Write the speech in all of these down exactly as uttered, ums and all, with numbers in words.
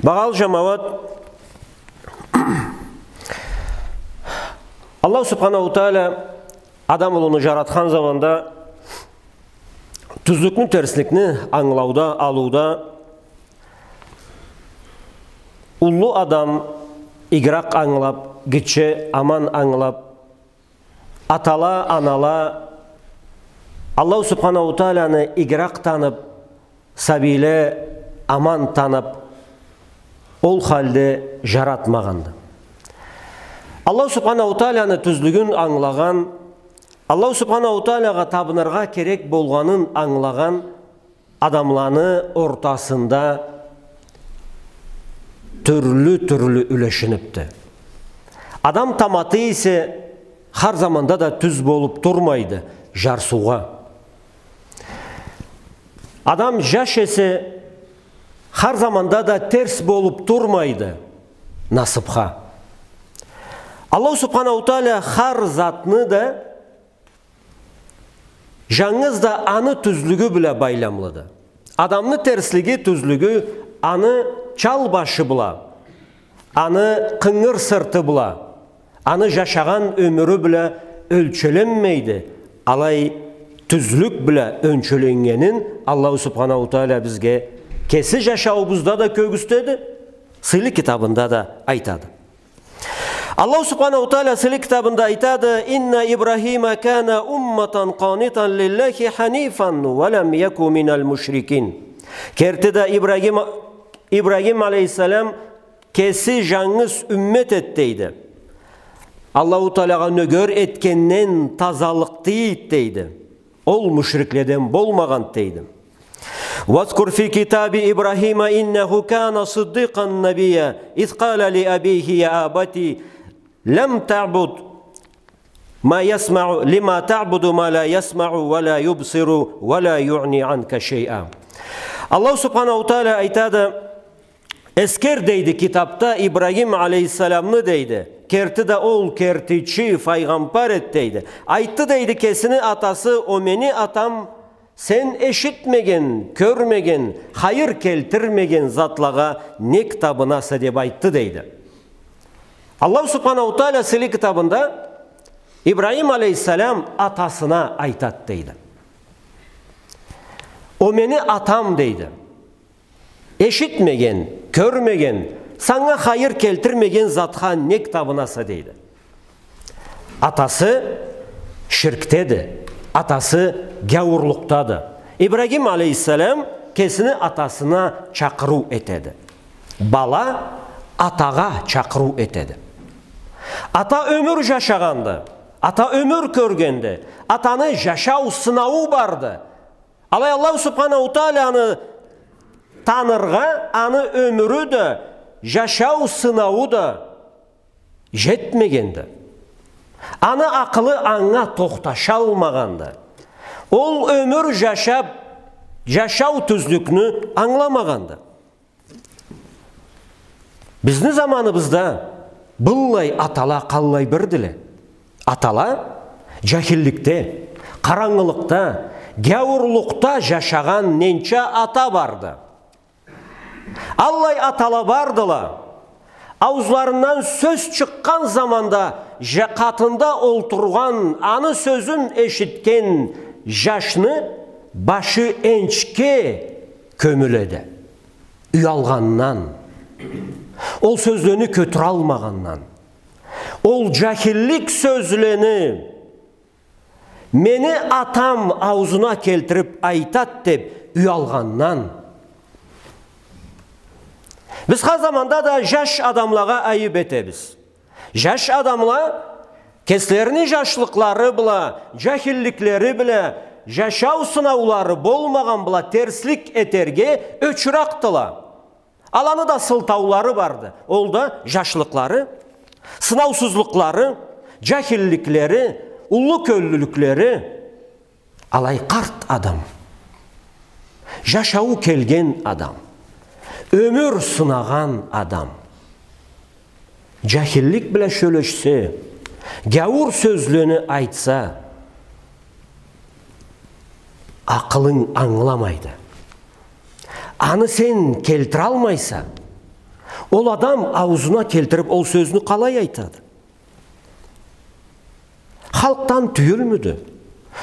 Багъалы жамауат, Аллаху Субханаху Тааля Адам улуну жаратхан заманда тюзлюкню, терсликни ангылауда, алыуда, уллу адам игиракъ ангылап, гитче аман ангылап, атала, анала Аллаху Субханаху Тааляны игиракъ танып, сабийле аман танып, ол халде жаратмагъанды. Аллаху Субханаху Тааляны тюзлюгюн ангылагъан, Аллаху Субханаху Таалягъа табыныргъа керек болгъанын ангылагъан адамланы ортасында тюрлю-тюрлю юлешинипди. Адам таматы эсе, хар заманда да тюз болуп турмайды жарсыугъа. Адам жаш эсе, хар заманда да терс болуп турмайды насыпха. Аллаху Субханаху Тааля хар затны да жангыз да аны тюзлюгю бла байламлыды. Адамны терслиги, тюзлюгю аны чал башы бла, аны къынгыр сырты бла, аны жашагъан ёмюрю бла ёлчеленмейди. Алай тюзлюк бла ёлчеленнгенин Аллаху Субханаху Тааля бизге кеси жашауубузда да кёргюзтеди, сыйлы китабында да айтады. Аллаху Субханаху Тааля сыйлы китабында айтады: «Инна Ибрахима кана умматан къанитан лиллахи ханифан ва лам яку миналь мушрикин». Керти да Ибрахим, Ибрахим алейхиссалам кеси жангыз уммет эди, дейди. Аллаху Таалагъа нёгер этгенден тазалыкълы эди, дейди. Ол мушрикледен болмагъан, дейди. «Вазкур фи китаби Ибрахима иннаху кана сыддикъан набия, из къала ли абихи: я абати, лам таъбуд ма ясмаъу, лима таъбуду ма ла ясмаъу ва ла юбсиру ва ла юъни анка шайъа». Аллаху Субханаху Тааля айтады, эсгер, дейди, китапда Ибрахим алейхиссаламны, дейди. Керти да ол кертичи файгъамбар эди, дейди. Айтды, дейди, кесини атасы: «О мени атам, сен эшитмеген, кёрмеген, хайыр келтирмеген затлагъа нек табынаса?» — деп айтды, дейди. Аллаху Субханаху Тааля сыйлы китабында Ибрахим алейхиссалам атасына айтады, дейди. «О мени атам, — дейди, — эшитмеген, кёрмеген, санга хайыр келтирмеген затха нек табынаса?» — дейди. Атасы ширкдеди, атасы гяуурлукъдады. Ибрахим алейхиссалам кесини атасына чакъырыу этеди. Бала атагъа чакъырыу этеди. Ата ёмюр жашагъанды, ата ёмюр кёргенди, атаны жашау сынауу барды. Алай Аллаху Субханаху Тааляны таныргъа аны ёмюрю да, жашау сынауу да жетмегенди. Аны акъылы анга тохташалмагъанды. Ол ёмюр жашап, жашау тюзлюкню ангыламагъанды. Бизни заманыбызда быллай атала къаллай бирдиле? Атала жахилликде, къарангылыкъда, гяуурлукъда жашагъан ненча ата барды. Аллай атала бардыла. Ауузларындан сёз чыкъгъан заманда жа-, къатында олтургъан, аны сёзюн эшитген жашны башы энчге кёмюледи. Уялгъандан, ол сёзлени кётюралмагъандан, ол жахиллик сёзлени мени атам ауузуна келтирип айтат деп уялгъандан. Биз хар заманда да жаш адамлагъа айып этебиз. Жаш адамла кеслерини жашлыкълары бла, жахилликлери бла, жашау сынаулары болмагъан бла терслик этерге ёчюракъдыла. Аланы да сылтаулары барды. Ол да жашлыкълары, сынаусузлукълары, жахилликлери, уллу кёллюлюклери. Алай къарт адам, жашауу келген адам, ёмюр сынагъан адам жахиллик бла сёлешсе, гяуур сёзлени айтса, акъылынг ангыламайды. Аны сен келтиралмайса, Ол адам аузуна келтирип ол сёзню къалай айтады? Халкъдан тюйюлмюдю?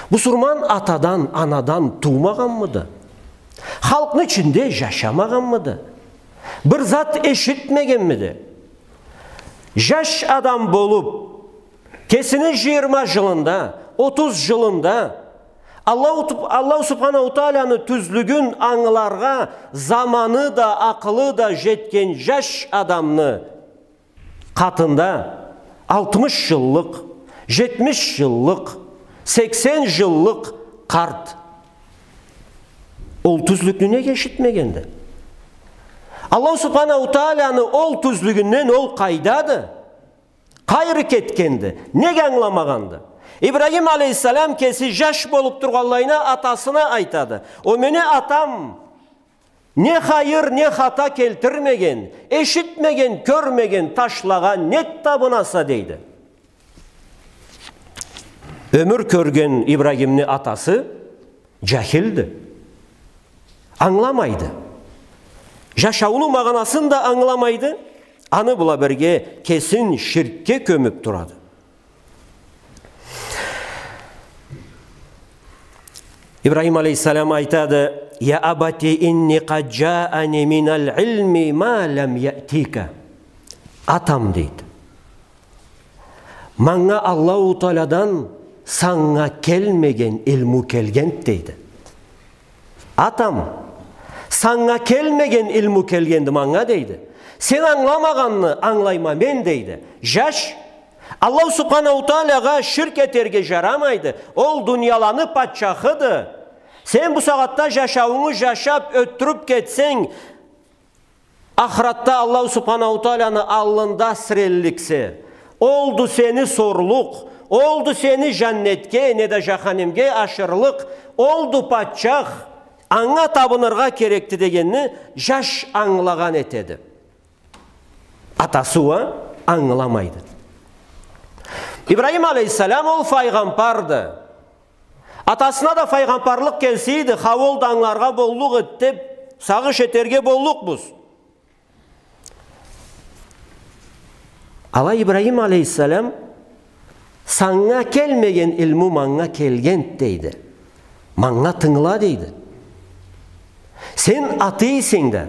Бусурман атадан, анадан туумагъанмыды? Халкъны ичинде жашамагъанмыды? Бир зат эшитмегенмиди? Жаш адам болуп, кесини жыйырма жылында, отуз жылында Аллаху, Аллаху Субханаху Тааланы тюзлюгюн ангыларгъа заманы да, акъылы да жетген жаш адамны къатында алтмыш жыллыкъ, жетмиш жыллыкъ, сексен жыллыкъ къарт ол тюзлюкню неге эшитмегенди? Аллаху Субханаху Тааланы ол тюзлюгюнден ол къайдады? Къайры кетгенди? Неге ангыламагъанды? Ибрахим алейхиссалам кеси жаш болуп тургъанлайына атасына айтады: «О мени атам не хайыр, не хата келтирмеген, эшитмеген, кёрмеген ташлагъа нек табынаса?» — дейди. Ёмюр кёрген Ибрахимни атасы жахилди. Ангыламайды. Жашауну магъанасын да ангыламайды. Аны бла бирге кесин ширкге кёмюп турады. Ибрахим алейхиссалам айтады: «Я абати инни къад жаани миналь илми ма лам яътика». Атам, — дейди, — манга Аллаху Тааладан санга келмеген илму келгенди, — дейди. Атам, санга келмеген илму келгенди манга, — дейди. — Сен ангыламагъанны ангылайма мен, — дейди. — Жаш, Аллаху Субханаху Таалагъа ширк этерге жарамайды. Ол дунияланы патчахыды. Сен бу сагъатда жашауунгу жашап, ётдюрюп кетсенг, ахыратда Аллаху Субханаху Тааланы аллында сирелликсе, олду сени сорлукъ, олду сени жаннетге неда жаханимге ашырлыкъ, олду патчах, анга табыныргъа керекди дегенни жаш ангылагъан этеди. Атасы уа ангыламайды. Ибрахим алейхиссалам ол файгъамбарды. Атасына да файгъамбарлыкъ келсейди, ха, ол да ангыларгъа боллукъ эди деп сагъыш этерге боллукъбуз. Алай Ибрахим алейхиссалам: «Санга келмеген илму манга келгенди, — дейди. — Манга тынгыла, — дейди. — Сен атайса да,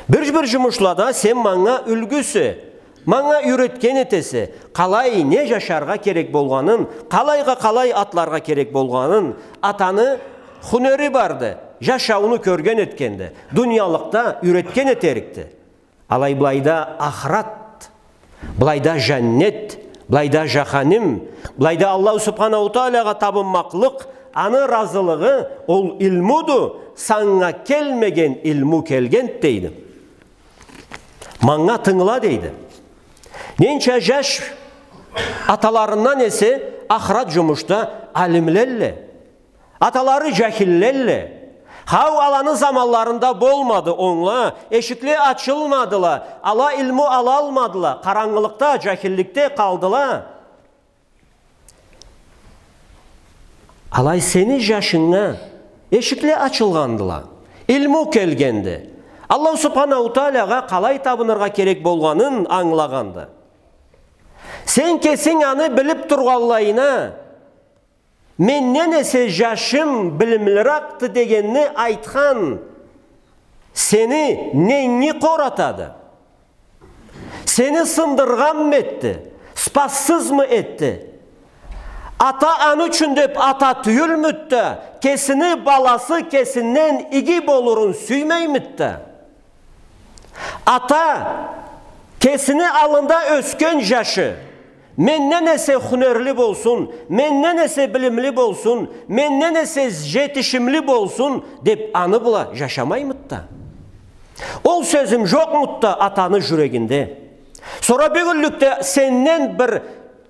бир-бир жумушлада сен манга юлгюсе, манга юйретген этесе, къалай, не жашаргъа керек болгъанын, къалайгъа къалай атларгъа керек болгъанын. Атаны хунери барды, жашауну кёрген этгенди, дуниялыкъда юйретген этерикди. Алай былайда ахырат, былайда жаннет, былайда жаханим, былайда Аллаху Субханаху Таалагъа табынмакълыкъ, аны ыразылыгъы, ол илмуду, санга келмеген илму келгенди, — дейди. — Манга тынгыла, — дейди. — Ненча жаш аталарындан эсе ахырат жумушда алимлелле. Аталары жахиллелле. Хау, аланы заманларында болмады онгла, эшикле ачылмадыла, ала илму алалмадыла, къарангылыкъда, жахилликде къалдыла. Алай сени жашынга эшикле ачылгъандыла, илму келгенди. Аллаху Субханаху Таалагъа къалай табыныргъа керек болгъанын ангылагъанды. Сен кесинг аны билип тургъанлайына, менден эсе жашым билимлиракъды дегенни айтхан сени ненги къоратады? Сени сындыргъанмы этди, спассызмы этди? Ата аны ючюн деп ата тюйюлмюдю да, кесини баласы кесинден иги болурун сюймеймиди да? Ата кесини аллында ёсген жашы менден эсе хунерли болсун, менден эсе билимли болсун, менден эсе жетишимли болсун деп аны бла жашамаймыды да? Ол сезим жокъмуду да атаны жюрегинде? Сора бюгюнлюкде сенден бир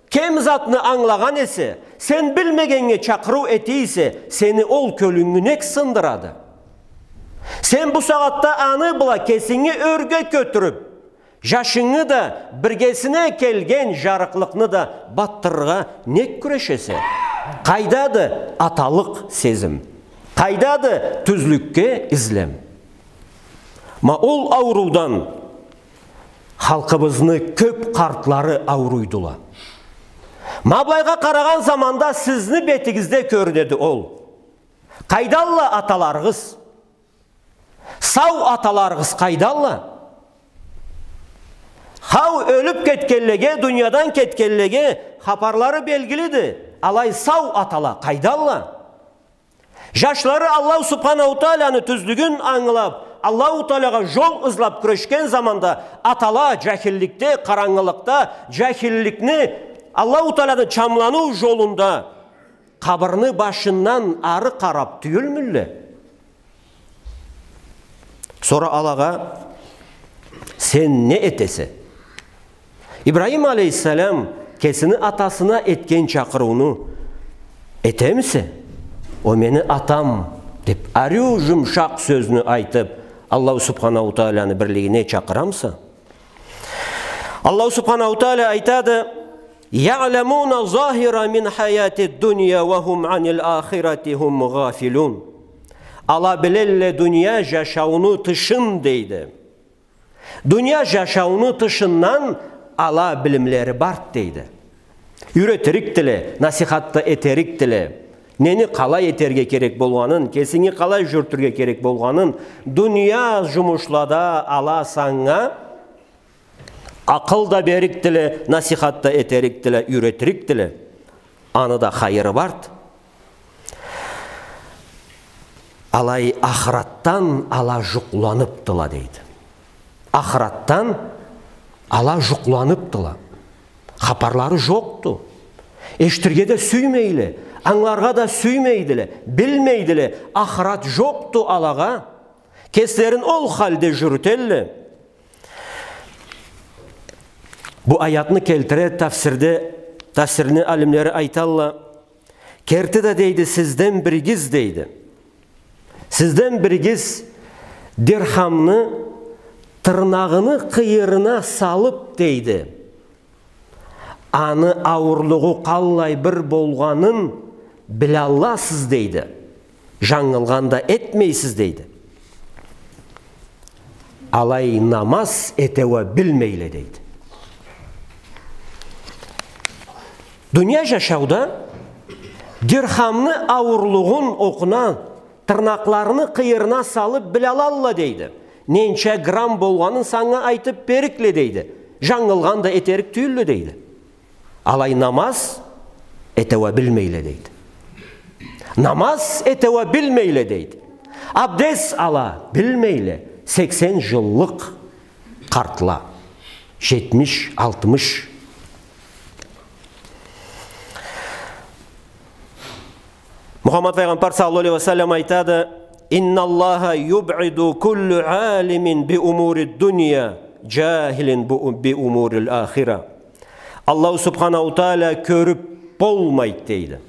кем затны ангылагъан эсе, сен билмегеннге чакъырыу эте эсе, сени ол кёлюнгю нек сындырады? Сен бу сагъатда аны бла кесинги ёрге кётюрюп, жашынгы да, биргесине келген жарыкълыкъны да батдырыргъа нек кюрешесе? Къайдады аталыкъ сезим? Къайдады тюзлюкге излем? Ма ол аурудан Халкъыбызны кёп къартлары ауруйдула. Ма былайгъа къарагъан заманда сизни бетигизде кёрюнеди ол. Къайдалла аталарыгъыз? Сау аталарыгъыз къайдалла? Хау, ёлюп кетгенлеге, дуниядан кетгенлеге хапарлары белгилиди. Алай сау атала къайдалла? Жашлары Аллаху Субханаху Тааланы тюзлюгюн ангылап, Аллаху Таалагъа жол ызлап кюрешген заманда атала жахилликде, къарангылыкъда, жахилликни, Аллаху Тааланы чамланыу жолунда къабырны башындан ары къарап тюйюлмюлле? Сора алагъа: «Сен не этесе?» Ибрахим алейхиссалам кесини атасына этген чакъырыуну этемисе? «О мени атам», — деп, ариу жумшакъ сёзню айтып, Аллаху Субханаху Тааланы бирлигине чакъырамыса? Аллаху Субханаху Таала айтады: «يعلمون ظاهرا من الحياة الدنيا وهم عن الآخرة هم غافلون». Ала билелле дуния жашауну тышын, дейди. Дуния жашауну тышындан ала билимлери барды, дейди. Юретирикдиле, насихат да этерикдиле. Нени къалай этерге керек болгъанын, кесинги къалай жюрютюрге керек болгъанын, дуния жумушлада ала санга акъыл да берикдиле, насихат да этерикдиле, юретирикдиле. Аны да хайыры барды. Алай ахыратдан ала жукъланыпдыла, дейди. Ахыратдан ала жукъланыпдыла. Хапарлары жокъду. Эшитирге да сюймейле, ангыларгъа да сюймейдиле, билмейдиле. Ахырат жокъду алагъа. Кеслерин ол халде жюрютелле. Бу аятны келтире тафсирде, тафсирни алимлери айталла: «Керти да, — дейди, — сизден биригиз, — дейди, — сизден биригиз дирхамны тырнагъыны къыйырына салып, — дейди, — аны ауурлугъу къаллай бир болгъанын билалласыз, — дейди. — Жангылгъан да этмейсиз, — дейди. — Алай намаз эте уа билмейле», — дейди. Дуния жашауда дирхамны ауурлугъун окъуна тырнакъларыны къыйырына салып билалалла, дейди. Ненча грамм болгъанын санга айтып берикле, дейди. Жангылгъан да этерик тюйюлле, дейди. Алай намаз эте уа билмейле, дейди. Намаз эте уа билмейле, дейди. Абдес ала билмейле, сексен жыллыкъ къартла. Жетмиш, алтмыш. Мухаммад файгъамбар саллаллаху алейхи ва саллам айтады: «إن الله يبعد كل عالم بأمور الدنيا جاهل بأ-، بأمور الآخرة». Аллаху Субханаху Таала кёрюп болмайды, дейди.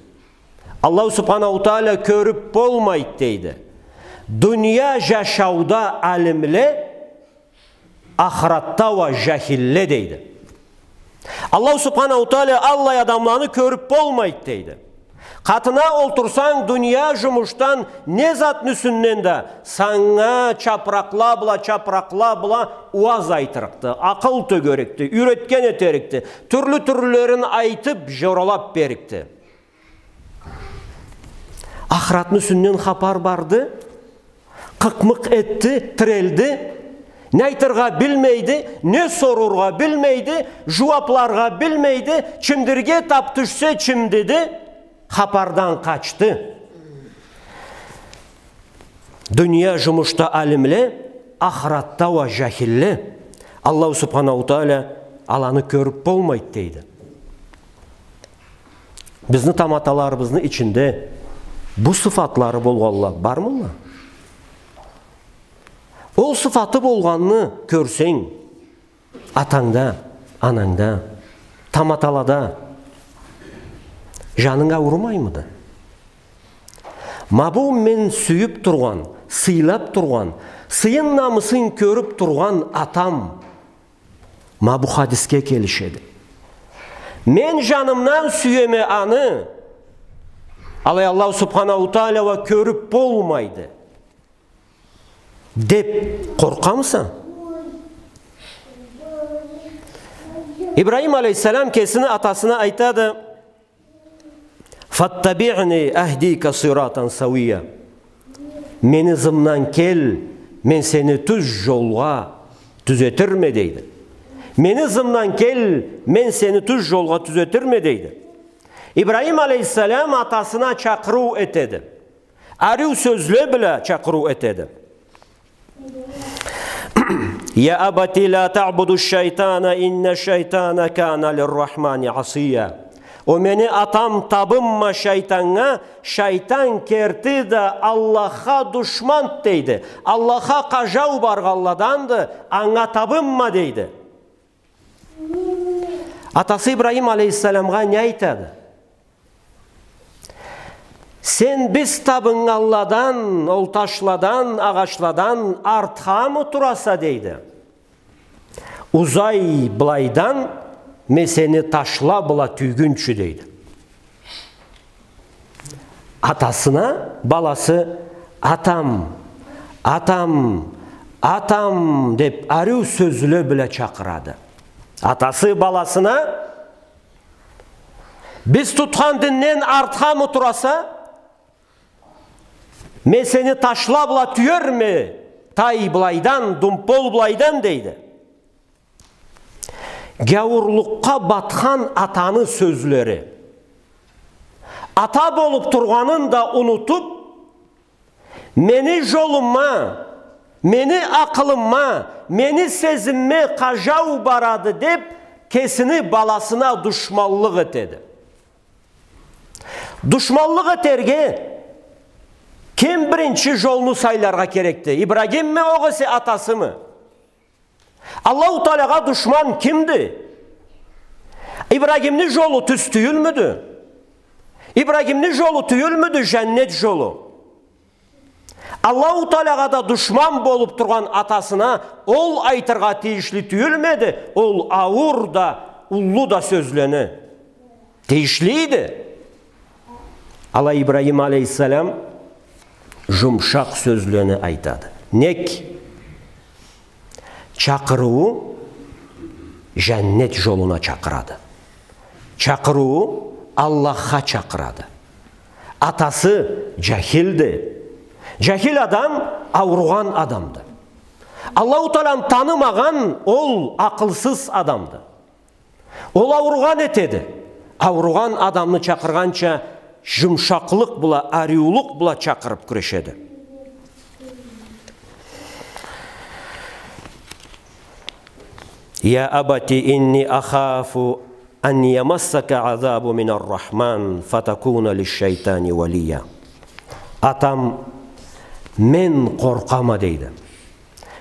Аллаху Субханаху Таала кёрюп болмайды, дейди. Дуния жашауда алимле, ахыратда уа жахилле, дейди. Аллаху Субханаху Таала аллай адамланы кёрюп болмайды, дейди. Къатына олтурсанг, дуния жумушдан не затны юсюнден да санга чапыракъла бла, чапыракъла бла уаз айтырыкъды, акъыл тёгерикди, юретген этерикди, тюрлю-тюрлюлерин айтып, жоралап берикди. Ахыратны юсюнден хапар барды, къыкъ-мыкъ этди, тирелди. Не айтыргъа билмейди, не сорургъа билмейди, жууапларгъа билмейди, чимдирге тап тюшсе чимдиди, хапардан къачды. Дуния жумушда алимле, ахыратда уа жахилле. Аллаху Субханаху Таала аланы кёрюп болмайды, дейди. Бизни таматаларыбызны ичинде бу сыфатлары болгъанла бармыла? Ол сыфаты болгъанны кёрсенг, атангда, анангда, таматалада, жанынг аурумаймыды? Ма бу мен сюйюп тургъан, сыйлап тургъан, сыйын-намысын кёрюп тургъан атам, ма бу хадисге келишеди. Мен жанымдан сюеме аны, алай Аллаху Субханаху Таала уа кёрюп болмайды деп къоркъамыса? Ибрахим алейхиссалам кесини атасына айтады: «Фаттабиъни ахдика сыратан сауия». Мени ызымдан кел, мен сени тюз жолгъа тюзетирме, дейди. Мени ызымдан кел, мен сени тюз жолгъа тюзетирме, дейди. Ибрахим алейхиссалам атасына чакъырыу этеди. Ариу сёзле бла чакъырыу этеди. «Я абати ла таъбуду шайтана, инна шайтана кана лиррахмани асия». О мени атам, табынма шайтаннга, шайтан керти да Аллахха душманды, дейди. Аллахха къажау баргъанладанды, анга табынма, дейди. Атасы Ибрахим алейхиссаламгъа не айтады? Сен биз табыннганладан, ол ташладан, агъачладан артхамы тураса, дейди. Узай былайдан, мен сени ташла бла тюйгюнчю, дейди. Атасына баласы «атам, атам, атам» деп, ариу сёзле бла чакъырады. Атасы баласына: «Биз тутхан динден артхамы тураса, мен сени ташла бла тюерме, тай былайдан, думпол былайдан», дейди. Гяуурлукъгъа батхан атаны сёзлери. Ата болуп тургъанын да унутуп, мени жолума, мени акъылыма, мени сезимиме къажау барады деп, кесини баласына душманлыкъ этеди. Душманлыкъ этерге ким биринчи жолну сайларгъа керекди? Ибрахимми, огъесе атасымы? Аллаху Таалагъа душман кимди? Ибрахимни жолу тюз тюйюлмюдю? Ибрахимни жолу тюйюлмюдю жаннет жолу? Аллаху Таалагъа да душман болуп тургъан атасына ол айтыргъа тийишли тюйюлмюдю ол ауур да, уллу да сёзлени? Тийишлиди. Алай Ибрахим алейхиссалам жумшакъ сёзлени айтады. Нек? Чакъырыуу жаннет жолуна чакъырады. Чакъырыуу Аллахха чакъырады. Атасы жахилди. Жахил адам ауругъан адамды. Аллаху Тааланы танымагъан ол акъылсыз адамды. Ол ауругъан этеди. Ауругъан адамны чакъыргъанча жумшакълыкъ бла, ариулукъ бла чакъырып кюрешеди. «Я абати инни ахафу ан ямассака азабу минар-рахман фатакуна лиш-шайтани валия». Атам, мен къоркъама, дейди.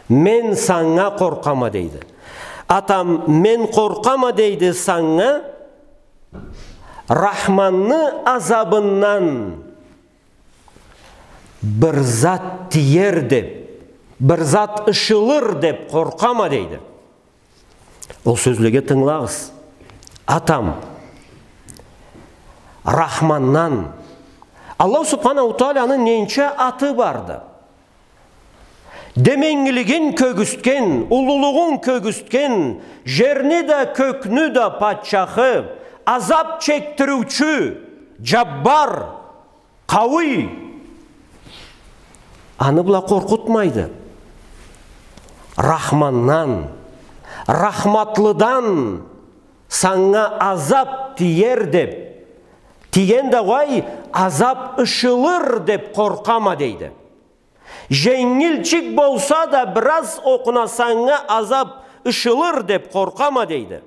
Мен санга къоркъама, дейди. Атам, мен къоркъама, дейди, санга Рахманны азабындан бир зат тиер деп, бир зат ышылыр деп къоркъама, дейди. Ол сёзлеге тынгылагъыз. Атам, Рахмандан. Аллаху Субханаху Тааланы ненча аты барды? Деменгилигин кёргюзтген, уллулугъун кёргюзтген, жерни да, кёкню да патчахы, азап чекдириучю, Жаббар, Къауий. Аны бла къоркъутмайды. Рахмандан, Рахматлыдан санга азап тиер деп, тиген да къой, азап ышылыр деп къоркъама, дейди. Женгилчик болса да, бир аз окъуна санга азап ышылыр деп къоркъама, дейди.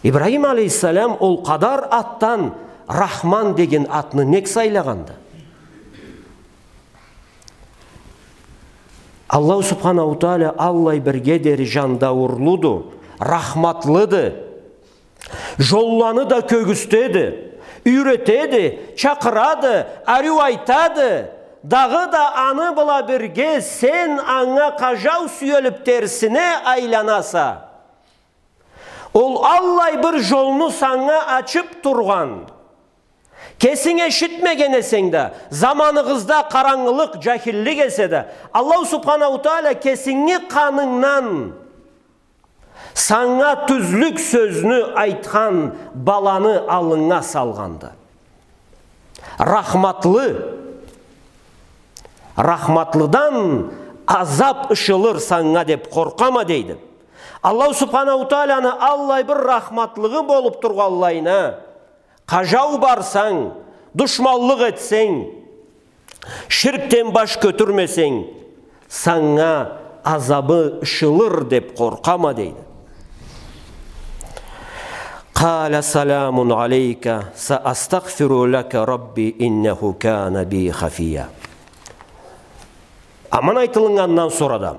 Ибрахим алейхиссалам ол къадар атдан Рахман деген атны нек сайлагъанды? Аллаху Субханаху Таала аллай бирге дери жандауурлуду, рахматлыды. Жолланы да кёргюзтеди, юйретеди, чакъырады, ариу айтады. Дагъыда аны бла бирге сен анга къажау сюелип терсине айланаса, ол аллай бир жолну санга ачып тургъан. Кесинг эшитмеген эсенг да, заманыгъызда къарангылыкъ, жахиллик эсе да, Аллаху Субханаху Таала кесинги къанынгдан Санга тюзлюк сёзню айтхан баланы аллынга салгъанды. Рахматлы, рахматлыдан азап ышылыр санга деп къоркъама, дейди. Аллаху Субханаху Тааланы аллай бир рахматлыгъы болуп тургъанлайына, къажау барсанг, душманлыкъ этсенг, ширкден баш кётюрмесенг, санга азабы ышылыр деп къоркъама, дейди. قال سلام عليك سأستغفر لك ربي إنه كان بي حفيا. Аман айтылыннгандан сора да,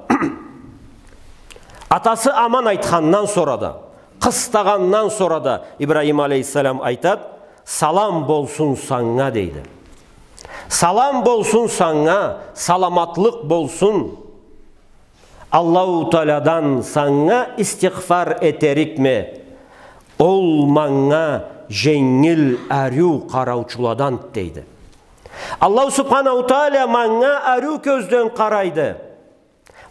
атасы аман айтхандан сора да, къыстагъандан сора да Ибрахим алейхиссалам айтады: «Салам болсун санга», — дейди. «Салам болсун санга, саламатлыкъ болсун. Аллаху Тааладан санга истигъфар этерикме. Ол манга женгил, ариу къараучуладан», — дейди. Аллаху Субханаху Таала манга ариу кёзден къарайды.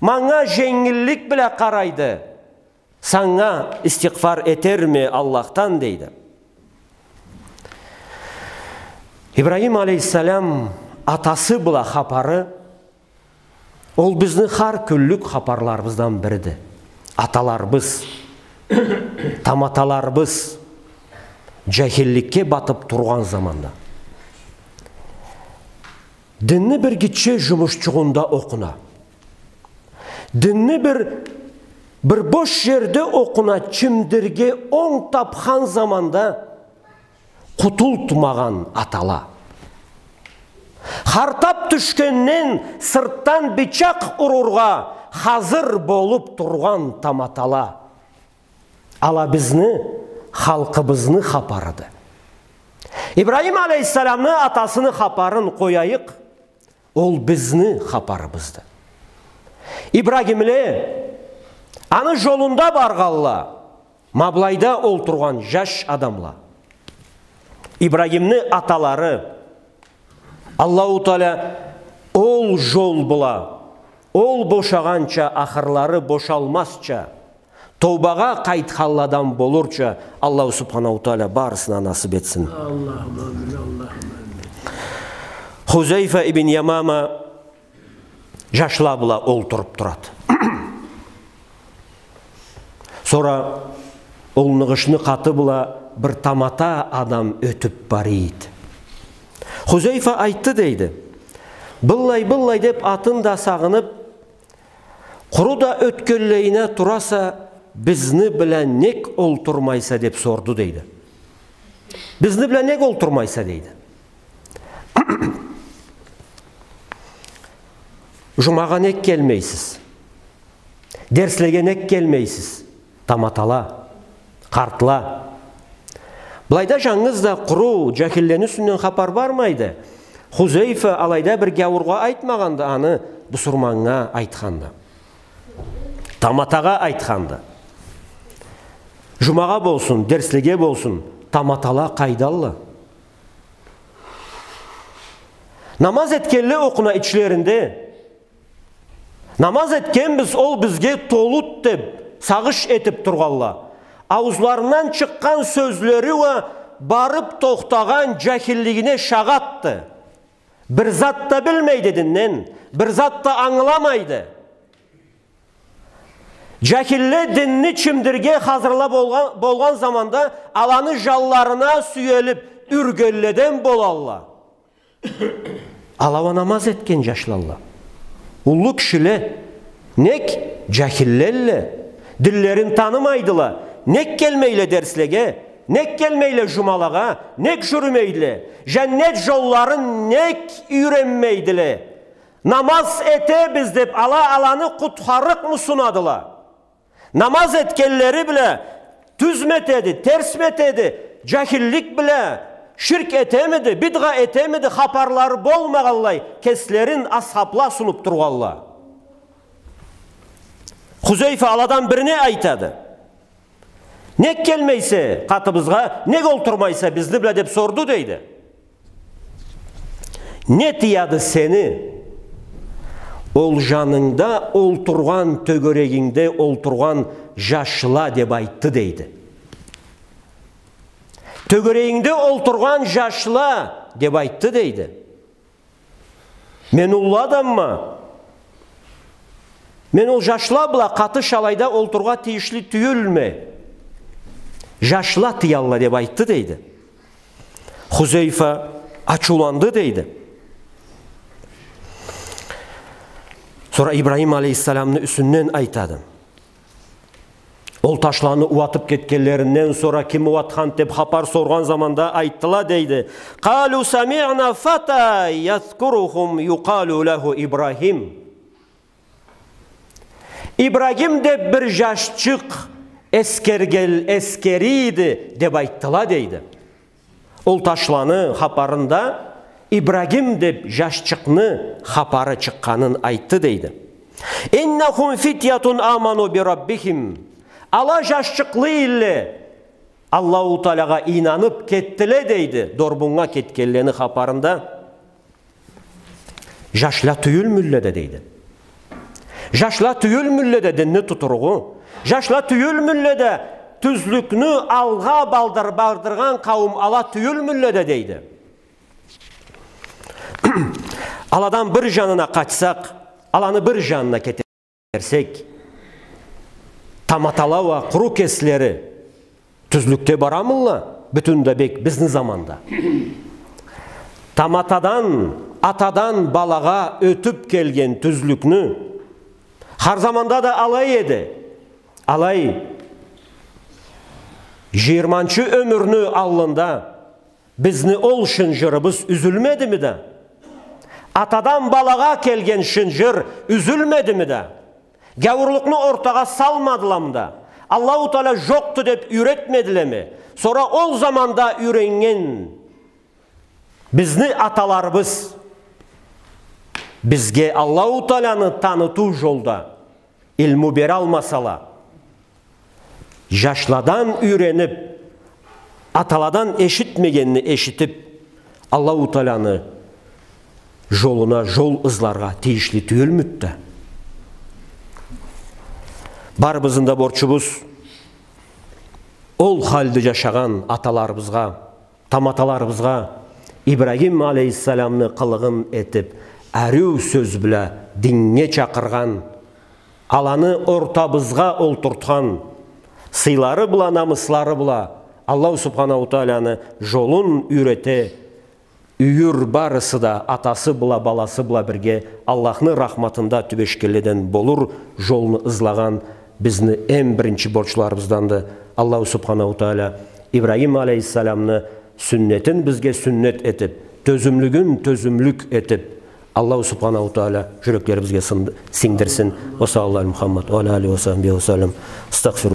Манга женгиллик бла къарайды. Санга истигъфар этерме Аллахдан, дейди. Ибрахим алейхиссалам атасы бла хапары, ол бизни хар кюнлюк хапарларыбыздан бириди. Аталарыбыз, таматаларыбыз жахилликге батып тургъан заманда, динни бир гитче жумушчугъунда окъуна. Динни бир, бир бош жерде окъуна, чимдирге онг тапхан заманда къутултмагъан атала. Хар тап тюшгенден сыртдан бычакъ урургъа хазыр болуп тургъан таматала. Ала бизни халкъыбызны хапарыды. Ибрахим алейхиссаламны атасыны хапарын къояйыкъ, ол бизни хапарыбызды. Ибрахимле аны жолунда баргъанла, ма былайда олтургъан жаш адамла. Ибрахимни аталары, Аллаху Таала ол жол бла, ол бошагъанча, ахырлары бошалмазча, тоубагъа къайтханладан болурча, Аллаху Субханаху Таала барысына насып этсин. Аллахумма амин, Аллахумма амин. Хузейфа ибн Ямама жашла бла олтуруп турады. Сора ол ныгъышны къаты бла бир тамата адам ётюп барыйды. Хузейфа айтды, дейди. Быллай, быллай деп атын да сагъынып, къуру да ётгенлейине тураса, бизни бла нек олтурмайса деп сорду, дейди. Бизни бла нек олтурмайса, дейди. Жумагъа нек келмейсиз? Дерслеге нек келмейсиз? Таматала, къартла. Былайда жангыз да къуру жахиллени юсюнден хапар бармайды. Хузейфа алайда бир гяуургъа айтмагъанды, аны бусурманнга айтханды. Таматагъа айтханды. Жумагъа болсун, дерслеге болсун, таматала къайдалла? Намаз этгенле окъуна ичлеринде. Намаз этгенбиз, ол бизге толуду деп сагъыш этип тургъанла. Ауузларындан чыкъгъан сёзлери уа барып тохтагъан жахиллигине шагъатды. Бир зат да билмейди динден, бир зат да ангыламайды. Жахилле динни чимдирге хазырла болгъан, болгъан заманда аланы жанларына сюелип юргенледен болалла. Ала уа намаз этген жашлалла. Уллу кишиле, нек жахиллелле, динлерин танымайдыла, нек келмейле дерслеге, нек келмейле жумалагъа, нек жюрюмейдиле, жаннет жолларын нек юйренмейдиле? Намаз этебиз деп ала аланы къутхарыкъмы сунадыла? Намаз этгенлери бла тюзмю этеди, терсми этеди, жахиллик бла ширк этемиди, бидгъа этемиди, хапарлары болмагъанлай кеслерин асхабла сунуп тургъанла. Хузейфа аладан бирине айтады. Нек келмейсе къатыбызгъа, нек олтурмайса бизни бла деп сорду, дейди. Не тыяды сени ол жанынгда олтургъан, тёгерегингде олтургъан жашла деп айтды, дейди. Тёгерегингде олтургъан жашла деп айтды, дейди. Мен уллу адамма. Мен ол жашла бла къаты шалайда олтурургъа тийишли тюйюлме. Жашла тыялла деп айтды, дейди. Хузейфа ачыуланды, дейди. Сора Ибрахим алейхиссаламны юсюнден айтады. Ол ташланы ууатып кетгенлеринден сора ким ууатхан деп хапар соргъан заманда айтдыла, дейди. قالوا سمعنا فتى يذكرهم يقال له إبراهيم. Ибрагим деп бир жашчыкъ эскергел-, эскерийди деп айтдыла, дейди. Ол ташланы хапарында Ибрагим деп жашчыкъны хапары чыкъгъанын айтды, дейди. إنهم فتية آمنوا بربهم. Ала жашчыкълы эдиле, Аллаху Таалагъа ийнанып кетдиле, дейди, дорбуннга кетгенлени хапарында. Жашла тюйюлмюлле да, дейди. Жашла тюйюлмюлле да динни тутурукъ. Жашла тюйюлмюлле да тюзлюкню алгъа балдыр-, бардыргъан къауум ала тюйюлмюлле да, дейди. Аладан бир жанына къачсакъ, аланы бир жанына кете- берсек, таматала уа къуру кеслери тюзлюкде барамылла, бютюн да бек бизни заманда. Таматадан, атадан балагъа ётюп келген тюзлюкню, хар заманда да алай эди. Алай, жыйырманчы ёмюрню аллында бизни ол шынжырыбыз юзюлмедими да? Атадан балагъа келген шынжыр юзюлмедими да? Гяуурлукъну ортагъа салмадыламы да? Аллаху Таала жокъду деп юйретмедилеми? Сора ол заманда юйреннген бизни аталарыбыз бизге Аллаху Тааланы танытыу жолда илму бералмасала, жашладан юйренип, аталадан эшитмегенни эшитип, Аллаху Тааланы жолуна жол ызларгъа тийишли тюйюлмюдю да? Барыбызны да борчубуз ол халда жашагъан аталарыбызгъа, таматаларыбызгъа Ибрагим алейхиссаламны къылыгъын этип, ариу сёз бла диннге чакъыргъан, аланы ортабызгъа олтуртхан, сыйлары бла, намыслары бла Аллаху Субханаху Тааланы жолун юйрете, юйюр барысы да атасы бла, баласы бла бирге Аллахны рахматында тюбешгенледен болур жолну ызлагъан бизни эм биринчи борчларыбызданды. Аллаху Субханаху Таала Ибрагим алейхиссаламны сюннетин бизге сюннет этип, тёзюмлюгюн тёзюмлюк этип, Аллаху Субханаху Таала жюреклерибизге сынды-, сингдирсин. Ва саллаллаху ала Мухаммад ва ала алихи ва сахбихи ва саллам. Астагъфируллах.